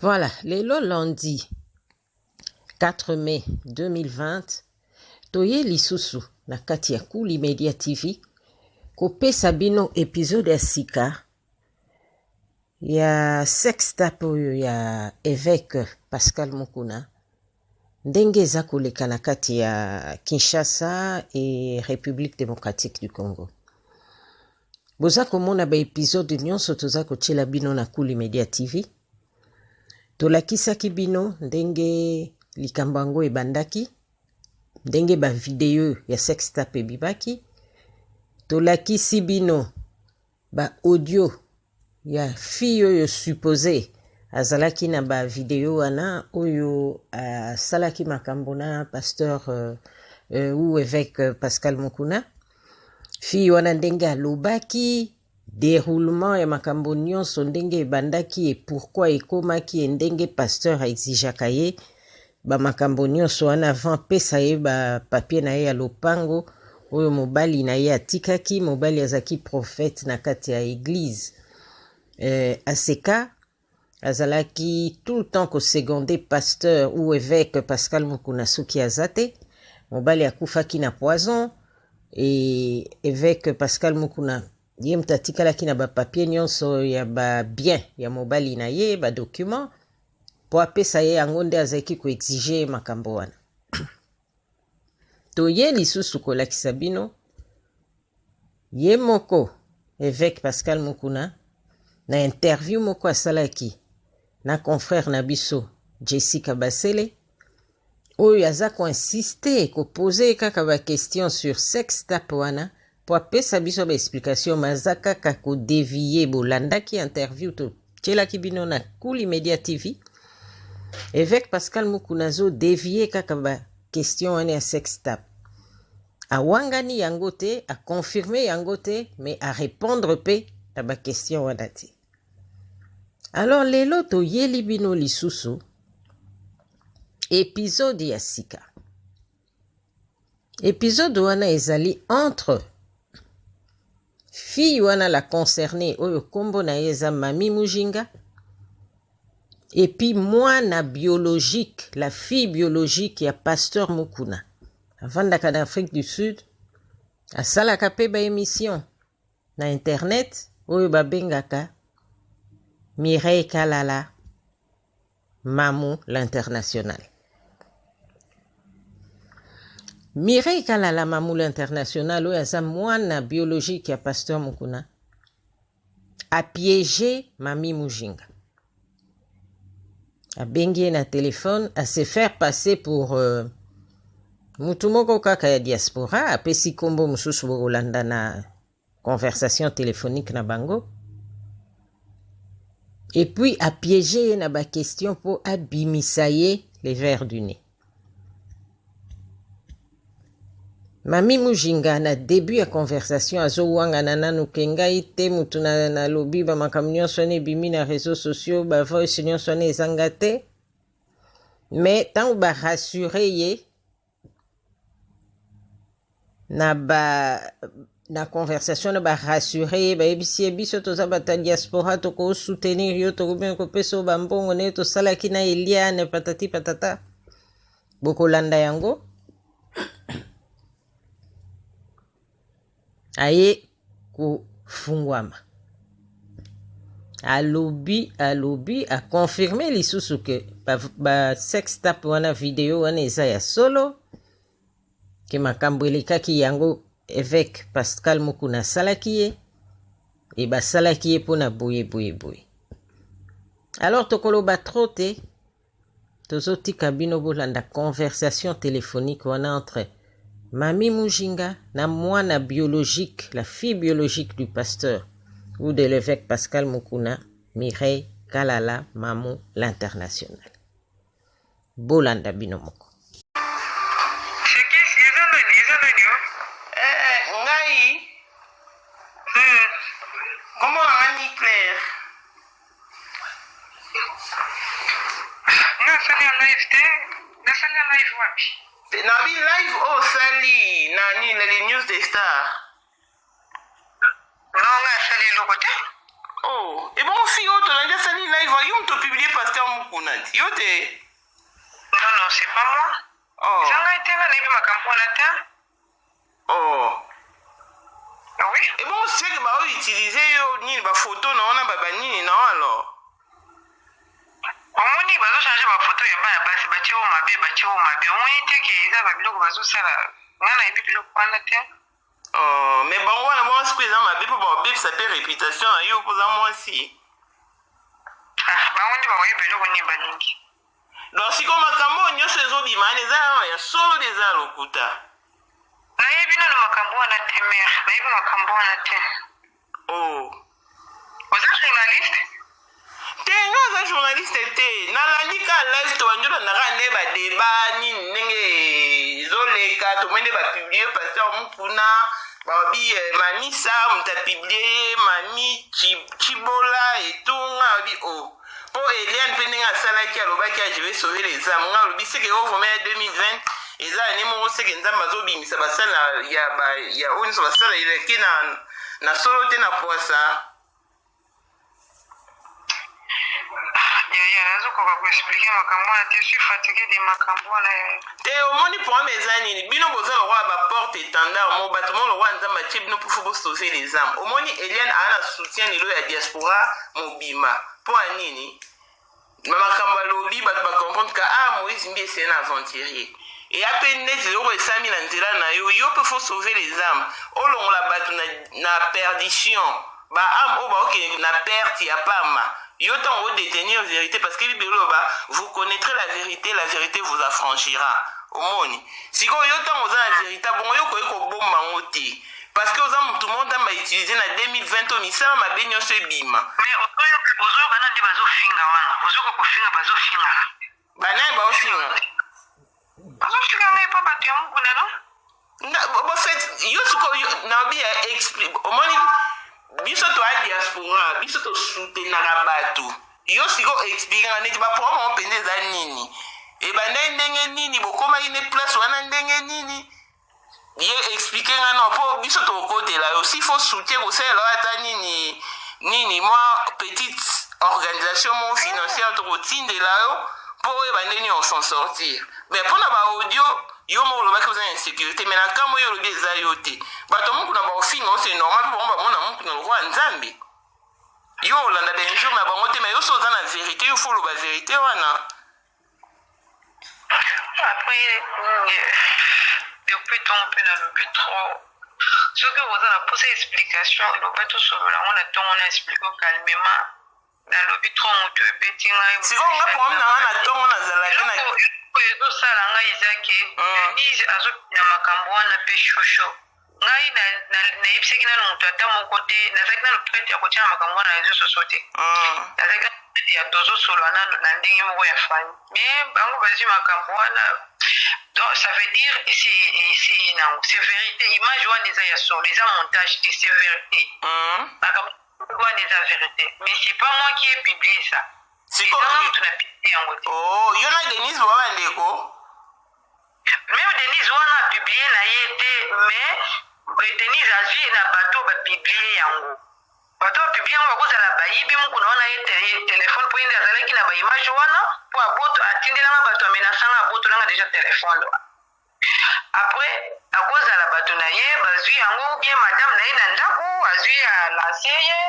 Voilà, lelo lundi 4 mai 2020 toye lisusu na kati ya Kuli Media TV kopesa bino episode ya sika ya sextape oyo ya Eveque Pascal Mukuna ndenge eza koleka na kati ya Kinshasa et République démocratique du Congo. Boza komona ba episode nyonso toza kotiela bino na Kuli Media TV. Tolakisaki bino ndenge likambo yango ebandaki, ndenge ba video ya sextape ebimaki. Tolakisi bino ba audio ya fille oyo suppose azalaki na ba video wana oyo asalaki makambo na pasteur ou évêque Pascal Mukuna. Fille wana ndenge alobaki déroulement ya makambo nyonso ndenge ebandaki et pourquoi ekomaki et ndenge pasteur aexigeaka ye ba makambo nyonso wana avant apesa ye ba papier na ye ya lopango oyo mobali na ye atikaki. Mobali azalaki prophète na kati ya église aseka azalaki tout le temps koseconder pasteur ou évêque Pascal Mukuna soki aza te. Mobali akufaki na poison et évêque Pascal Mukuna ye moto atikalaki na bapapier nyonso ya ba bien ya mobali na ye, ba document po apesa ye yango nde azalaki koexige makambo wana. Toye lisusu kolakisa bino ye moko évêque Pascal Mukuna na interview moko asalaki na confrère na biso Jessica Basele oyo aza koinsiste kopose kaka ba question sur sextape wana po apesa biso ba explication, mais aza kaka kodévier. Bolandaki interview totielaki bino na Kuli Media TV. Évêque Pascal Mukuna azodévier kaka ba question wana ya sextape, awangani yango te, aconfirme yango te, mais arépondre mpe na ba question wana te. Alors lelo toyeli bino lisusu épisode ya sika. Épisode wana ezali entre fille wana la concernée oyo nkombo na ye eza Mami Mujinga et puis mwana biologique, la fille biologique ya pasteur Mukuna, avandaka na Afrique du Sud, asalaka mpe ba émission na internet oyo babengaka Mireille Kalala Mamu l'international. Mireille Kalala Mamu l'international oyo aza mwana biologique ya pasteur Mukuna apiégé Mami Mujinga, abengi ye na téléphone, a se faire passer pour mutu moko kaka ya diaspora, apesi nkombo mosusu, bokolanda na conversation téléphonique na bango, et puis apiégé ye na baquestion mpo abimisa ye les vers du nez. Mami Mujinga na début ya conversation azowangana nanu ke ngai te mutu nalobi bamakambo nyonso wana ebimi na réseaux sociaux, bavoice nyonso wana ezanga te. Mais ntango barassure ye na conversation na barassure ye, bayebisi ye biso toza bato ya diaspora, tokosoutenir yo, tokomi kopesa yo bambongo ndenge tosalaki na Eliane, patati patata, bokolanda yango. Aye kofungwama, alobi alobi aconfirme lisusu ke ba sextape wana, video wana eza ya solo, ke makambo elekaki yango évêque Pascal Mukuna asalaki ye e basalaki ye mpona boye boye boye. Alors tokoloba trop te, tozotika bino bolanda conversation téléphonique wana entre Mami Mujinga na mwana biologique, la fille biologique du pasteur ou de l'évêque Pascal Mukuna, Mireille Kalala Mamu l'international. Bolanda bino moko. C'est qui? Eza nani? Eza nani o? Ngai kombo na nga ni Claire. Nga asali ya live te. Nasali ya live wapi? Nabi live oyo osali na nini, na les news des stars. Non, nga asali eloko te. Oh, ebongo fille oyo tolandi asali live, yo moto opublie pasteur Mukuna ti yo te? Non, non, c'est pas moi. Oh. Eza ngai te, nga nayebi makambo wana te. Oh. Oui. Ebongo seke baoutilize yo nini, bafoto na wana banini na yo alors? Omoni bazochange bafoto ya bana basi, batie oyo mabe, batie oyo mabe. Omoni te ke eza babiloko bazosala? Nga nayebi biloko wana te. Oh, mais bango wana mwasi mpe eza mabe mpo baobebisa mpe réputation na yo mpo oza mwasi. Ah, bango nde bakoyeba eloko nini balingi. Donc sikoyo makambo oyo nyonso ezobima wana eza ya solo te, eza ya lokuta? Nayebi nano makambo wana te, mare, nayebi makambo wana te. Oh. Oza journaliste? Te, nga aza journaliste te. Nalandi ka live, tobandi olandaka nde badeba nini ndenge ezoleka. Tomoni nde bapublie pasteur Mukuna, babi mamisa moto apublie ye, mami Chibola etunga babi o mpo Eliane mpe ndenge asalaki, alobaki a je vais sauver les âmes. Nga alobi seke oyo vraiment ya 2020 eza ane moko seke Nzambe azobimisa basala ya ya oyo nyonso basala eleki na solo te na poisa. Yaya, nazokoka koexplike makambo wana te, suis fatigué de makambo wana, yaya. Te, omoni problème eza nini? Bino boza lokola baporte étendard mo bato mo lokola Nzambe atie bino mpo bosauve les âmes. Omoni Eliane aa na soutien lelo ya diaspora mobima. Mpo ya nini? Na makambo alobi, bato bacomprendre ka ah, Moïse Mbi eseye na aventurier eya mpe neti eloko esami na nzela na yo. Yo mpe faut sauver les âmes, olongola bato na perdition, baâme oyo baokende na perte ya pamba. Yo ntango odétenir vérité, parce que Bible eloba: "Vous connaîtrez la vérité, la vérité vous affranchira." Omoni sikoyo, yo ntango oza na vérité bongo, yo koki kobomba yango te, parce que oza motu moko Nzambe autilize na 2020 oyo misala mabe nyonso ebima. Mais ozoyoka na nde bazofinga wana, ozoyoka kofinga, bazofinga. Banani baofinga? Bazofinga ngai mpo bato ya Mokuna, no. Bo fait yo sikoyo nabi ya explique. Omoni, biso toya diaspora, biso tosoutenaka bato. Yo sikoyo explique nga neti baproblème yango mpenza eza nini, ebandai ndenge nini, bokomaki ne place wana ndenge nini? Ye explique nga non, mpo biso tokotela yo s'il faut soutien, kosalela oyo ata nini nini, mwa petite organisation moko financière tokotindela yo mpo oyeba ndenge on s'en sortir. Mais mpona baaudio, yo moko olobaki oza na insécurité, mais na nkambo oyo olobi eza yo te. Bato Mokuna baofinga o, c'est normal, mpo bango bamona Mokuna lokola Nzambe. Yo olanda bainjure na bango te, mais yo so oza na vérité, yo faut oloba vérité wana. Après, depuis ntongo mpe nalobi trop. Soki oza na mposa explication, loba tosolola yango na ntongo, na explike calmement. Nalobi trop, motu ebeti ngai. Sikoyo nga problème na nga, na ntongo nazalaki na Eloko oyo ezosala ngai eza ke Denise azokina makambo wana mpe shosho. Ngai nayebisaki nano moto ata moko te. Nazalaki nano prête ya kotia na makambo wana na réseau sociaux te. Nazalaki nano prête ya tozosolola nano na ndenge moko ya famille, mais bango bazwi makambo wana. Donc ça veut dire esi esi nango, c'est vérité. Image wana eza ya solo, eza montage te, c'est vérité. Makambo wana eza vérité, mais c'est pas moi qui ai publié ça. Ezanga moto na publie yango te. Oh, yo na Denise boa bandeko? Même Denise wana apublie na ye te, mais Denise azwi na bato bapublie yango. Bato bapublie yango bakozala bayibi Mokuna wana ye telefone, mpo ye nde azalaki na baimage wana, mpo aboto atindelanga bato amenasanga, abotolanga déjà telefone. Après akozala bato na ye bazwi yango, ou bien madame na ye na ndako azwi alance ye.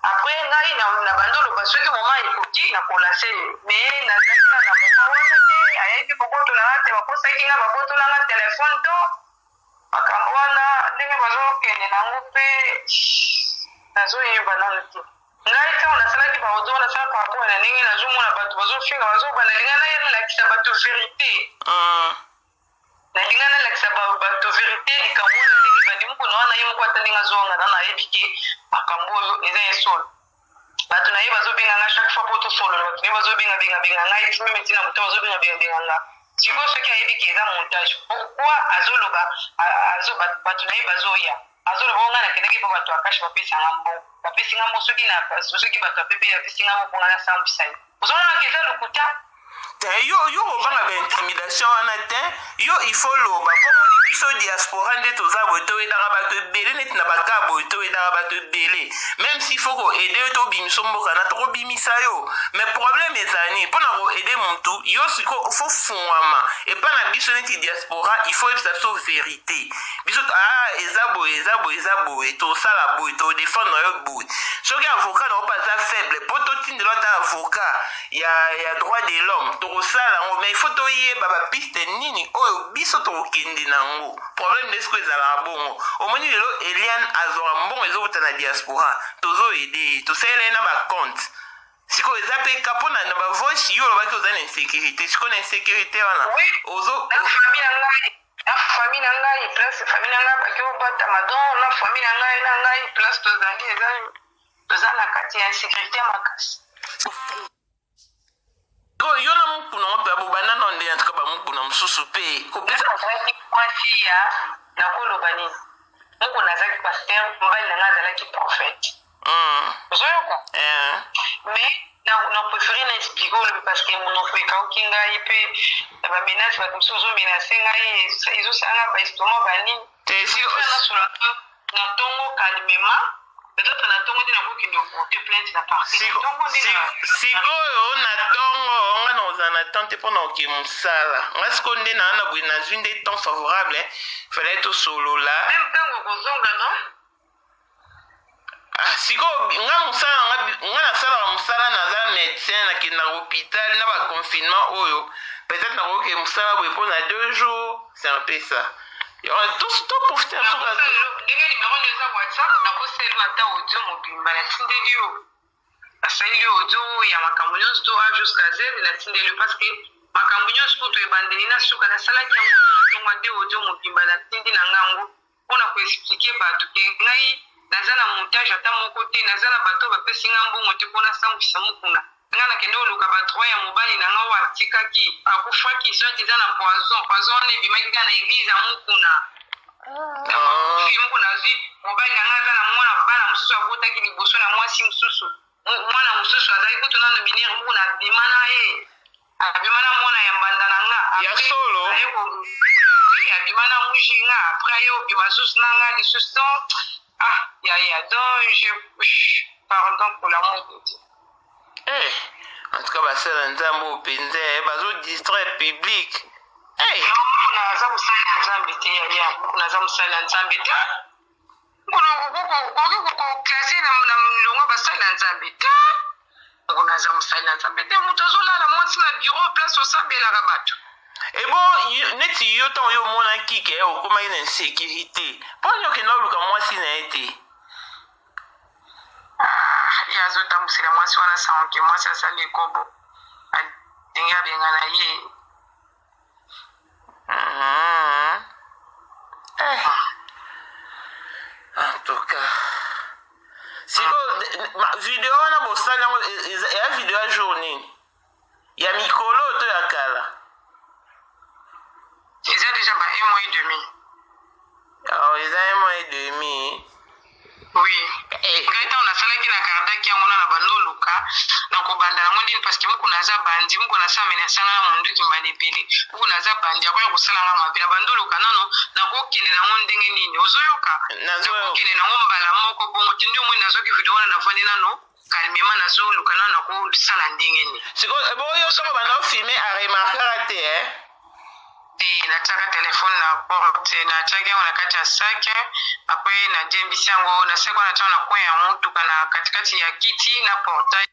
Après ngai na bando oloba soki moma ekoki na kolase ye, mais nazalaki na moma wana te. Ayaki kobotolanga te, bakosaki nga, babotolanga telefone. To makambo wana ndenge bazokende nango mpe nazoyeba nanu te. Ngai ntango nasalaki baaudio, nasala par rapport na ndenge nazomona bato bazofinga, bazobanda. Linga nayelakisa bato vérité. Nalinga nalakisa bato vérité. Likambo wana ndenge bandi, Mokuna wana ye moko ata ndenge azwanga na nayebi ke makambo oyo eza ye solo. Bato na ye bazobenga nga chaque fois po tosolola. Bato na ye bazobenga benga benga ngai ti même ntina moto bazobenga benga benga nga. Sikoyo soki ayebi ke eza montage, pourquoi azoloba bato na ye bazoya, azoloba o ngai nakendaki mpo bato ya kashe bapesanga mbongo, bapesi nga mbongo? Soki bato ya pepe bapesi nga mbongo mpo ngai nasambwisa ye, ozomonaka eza lokuta. Te yo yo kobanga ba intimidation wana te, yo il faut loba po moni biso diaspora nde toza boye toyedaka bato ebele neti na baka boye toyedaka bato ebele meme s'il faut ko aider yo tobimisa mboka na tokobimisa yo mais problème ezali nini mpo na ko aider mutu yo sikoyo faut fungwama epa na biso neti diaspora il faut yebisa biso verite biso ah eza boye eza boye eza boye tosala boye todefendre yo boye soki avocat na yo mpe aza faible mpo totindela ata avocat ya, ya droit de l'homme tokosala yango mais il faut toyeba bapiste nini oyo biso tokokende na yango problème nde sikoyo ezalaka bongo omoni lelo eliane azwaka mbongo ezowuta na diaspora tozoyede ye tosalela ye na bacompte sikoyo eza mpe ka mpo na bavoice yo olobaki oza na insécurité sikoyo na insécurité wana ozo na famille na ngai na famille na ngai place famille na ngai baki obatama donc na famille na ngai na ngai place tozali eza toza na kati ya insécurité makasi. Yo na mukuna ngo mpe bobanda na nde antuka bamukuna mosusu mpe kopesa azalaki mwasi ya nakoloba nini mukuna azalaki pasteur mobali na ngai azalaki prophète ozoyoka mais na préféré na explike olobi parce que monoko ekauki ngai mpe na bamenace bato mosusu ozomenase ngai ezosala ngai baestomac banini na ntongo calmement peut-être na ntongo nde nakokende koporte plainte na parquet sikoyo na ntongo nga na kozala na temps te mpo na koke mosala nga sikoyo nde naa na boye nazwi nde temps favorable fallait tosolola meme ntango okozonga non Ah, sikoyo nga mosala nga nga nasalaka mosala naza médecin nakendaka hôpital na baconfinement oyo peut-être nakoki mosala boye mpo na 2 jours c'est un peu ça toprofite ndenge nimero nde eza whatsapp nakoseli ata audio mobimba natindeli yo nasaleli yo audio ya makambo nyonso to a jusqu'à z natindeli yo parce que makambo nyonso kutu ebandeli na suka nasalaki yango audio na ntongo nde audio mobimba natindi na ngango mpo na ko expliquer batu ke ngai naza na montage ata moko te, naza na batu oyo bapesi ngai mbongo te mpo nasambwisa Mukuna. Ngai nakende koluka ba droits ya mobali na ngai oyo atikaki, akufaki soit disant na poison, poison wana ebimaki kaka na eglise ya Mukuna. Tango akufi, Mukuna azwi mobali na ngai aza na mwana bana mosusu abotaki liboso na mwasi mosusu, mwana mosusu azali kutu nanu mineur, Mukuna abima na ye. Abima na mwana ya mbanda na nga. Ya solo? Aye ko oui, abima na mujinga après aye obima lisusu na nga lisusu donc ah yaya donc je pardon pour l'amour de Dieu. Eh, en tout cas basala nzambe oyo mpenza eh, bazo distraire public. Eh. Non, naza mosali ya nzambe te yaya, naza mosali ya nzambe te. Okoki koklase na milongo basali na nzambe te. Mokolo aza mosali na nzambe te, moto azolala mwasi na bureau place osambelaka bato. Ebo neti yo ntango yo omonaki ke okomaki na insécurité, mpo nini okenda oluka mwasi na ye te? Ah, ye azotambwisela mwasi wana sango ke mwasi asali ekobo, alingi abengana ye. Eh. En tout cas. Sikoyo video wana bosali yango ya video ya jour nini? Ya mikolo to ya kala? Eza deja ba un mois et demi. Oh, eza un mois et demi. Oui. Eh. Ngai ntango nasalaki na gardaki yango na na bando oluka na kobanda nango ndini parce que moko naza bandi moko nasa menace nga na monduki mbala ebele moko naza bandi akoya kosala nga mabe na bando oluka nano nakokende nango ndenge nini ozoyoka nakokende nango mbala moko bongo te nde omoni nazwaki video wana navandi nano calmement nazoluka nano nakosala ndenge nini sikoyo boyo soko banda ofilme aremarkaka te eh? Te, natiaka telephone na porte, natiaki yango na kati ya sac, apres nadiembisi yango na sac wana, natia yango na coin ya mutuka na katikati ya kiti na portail.